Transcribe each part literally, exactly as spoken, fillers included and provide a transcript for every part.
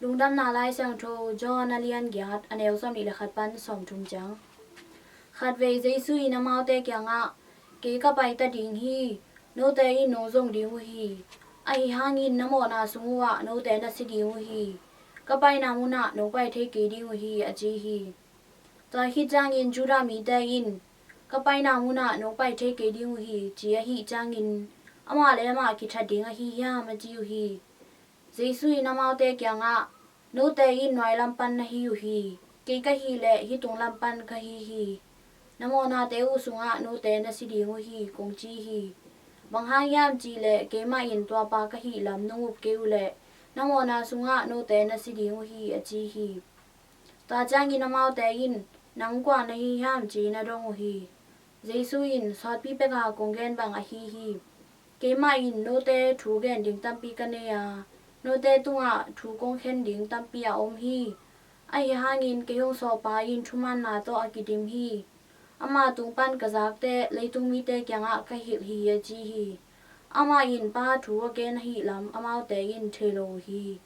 Lungdamna Lai Siangtho, John a lian giat, a neu sawmnih le khat pan sawmthum ciang. Khatvei Jesu in amaute kiangah, "Kei ka pai ta ding hi, note in nong zong ding uh hi. Ahi hangin na mawhna sung uhah note na si ding uh hi. Ka paina munah nong pai thei kei ding uh hi," a ci hi. Tua khit ciangin Judah mite in, "Ka paina munah nong pai thei kei ding uh hi," ci ahih ciangin, "Amah le amah kithat ding ahi hiam?" a ci uh hi. Jesu in amaute kiangah, "Note in nuai lam pan na hi uh hi. Kei ka hih leh hih tung lam pan ka hi hi. Na mawhnate uh sungah note na si ding uh hi," kong ci hi. Bang hang hiam cih leh keimah in tua pa ka hih lam nong up kei uh leh na mawhna sungah note na si ding uh hi, a ci hi. Tua ciangin amaute in, "Nang kua na hi hiam?" ci-in a dong uh hi. Jesu in, "Sawtpi peka kong gen bang ahi hi. Keimah in note thu gen ding tampi ka nei a, note tungah thu kong khen ding tampi a om hi. Ahi hangin kei hong sawlpa in thumanna tawh a kidim hi. Ama tung pan ka zakte leitung mite kiangah ka hilh hi," a ci hi. Amah in Pa thu a gen ahih lam amaute in thei lo uh hi.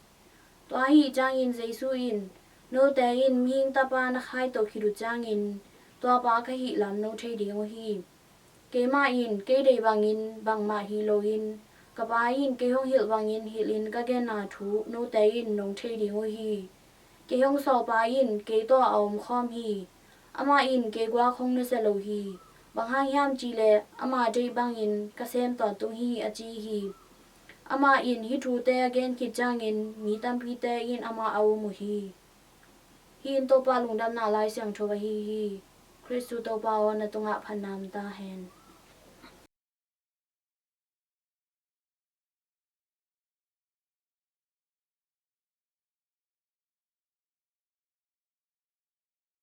Tua ahih ciangin Jesu in, "Note in mihing tapa na khaitoh khit uh ciangin tua pa ka hih lam nong thei ding uh hi. Keimah in kei deih bangin bangmah hih loin, ka Pa in kei hong hilh bangin hilhin ka genna thu note in nong thei ding uh hi. Kei hong sawlpa in kei tawh a omkhawm hi. Amah in kei guak hong nusia lo hi. Bang hang hiam cih leh ama deih bangin ka sem tawntung hi," a ci hi. Amah in hih thute a gen khit ciangin mi tampite in amah a um uh hi. Hih in Topa Lungdamna Lai Siangtho ahi hi. Khristu Topa aw, na tungah phatna om ta hen.